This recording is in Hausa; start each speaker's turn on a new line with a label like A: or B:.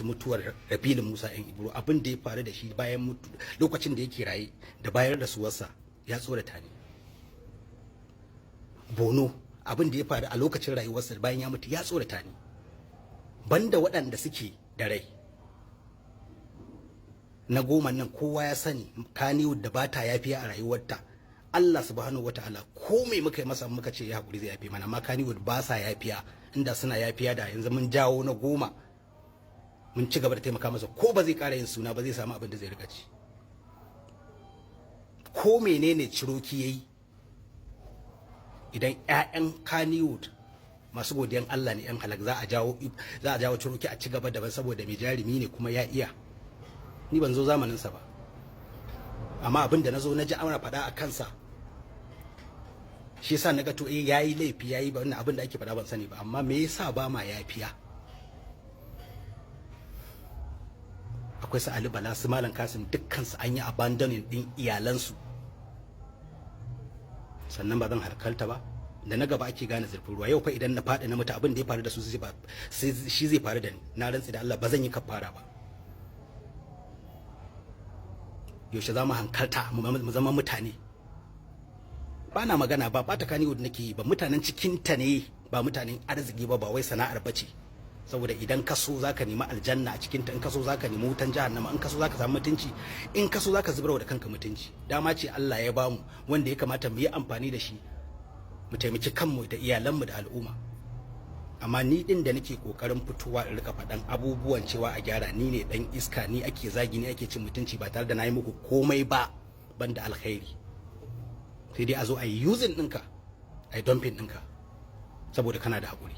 A: Mutuwar Rabilu Musa yan Ibro, abin da ya faru da shi bayan mutu, lokacin da yake raye da bayan rasuwarsa, ya tsorata ni. Bono, abin da ya faru a lokacin rayuwarsa, bayan ya mutu, ya tsorata ni. Banda waɗanda suke da rai na 10 nan, kowa ya sani Kannywood da bata yafiya a rayuwarta. Allah Subhanahu wataala, ko mai muka yi masa, muka ce ya hakuri, zai yafe mana. Amma Kannywood ba sa yafiya. Inda suna yafiya, da yanzu mun jawo na 10, mun ci gaba da taimaka masa. Ko ba zai ƙara yin suna ba, zai samu abin da zai rika ci. Ko menene Ciroki yayi, idan ƴaƴan Kannywood masu godiyan Allah ne, ƴan halak, za a jawo Ciroki a ci gaba da, saboda mai jarumi ne kuma ya iya. Ni ban zo zamanin sa ba, amma abin da nazo na ji ana faɗa a kansa, shi yasa naga to, eh, yayi laifi, yayi ba wannan abin da ake faɗa, ban sani ba. Amma me yasa ba ma yafiya? Akwai su Ali Bala, su Malam Kasim, dukkan su an yi abandoning din iyalansu. Sannan ba zan harkalta ba, da na gaba ake gane zurfin ruwa. Yau fa idan na faɗi na mutu, abin da ya faru da su shi zai faru da ni. Na rantsi da Allah ba zan yi kafara ba. Yaushe za mu hankalta mu zama mutane? Ba na magana ba ta Kannywood nake yi ba. Mutanen cikin ta ne ba mutanen arziki ba, ba wai sana'ar bace. Saboda idan ka so zaka nemi aljanna a cikin ta, in ka so zaka nemi wutan jahannama, in ka so zaka samu mutunci, in ka so zaka zubarwa da kanka mutunci. Dama ce Allah ya bamu wanda ya kamata mu yi amfani da shi mu taimaki kanmu da iyalanmu da al'umma. Amma ni din da nake kokarin fitowa in rika faɗan abubuwan cewa a gyara, ni ne dan iska, ni ake zagi, ni ake cin mutunci, ba tare da na yi muku komai ba banda alkhairi. Sai dai a zo a yi using ɗinka, a yi dumping ɗinka saboda kana da haƙuri.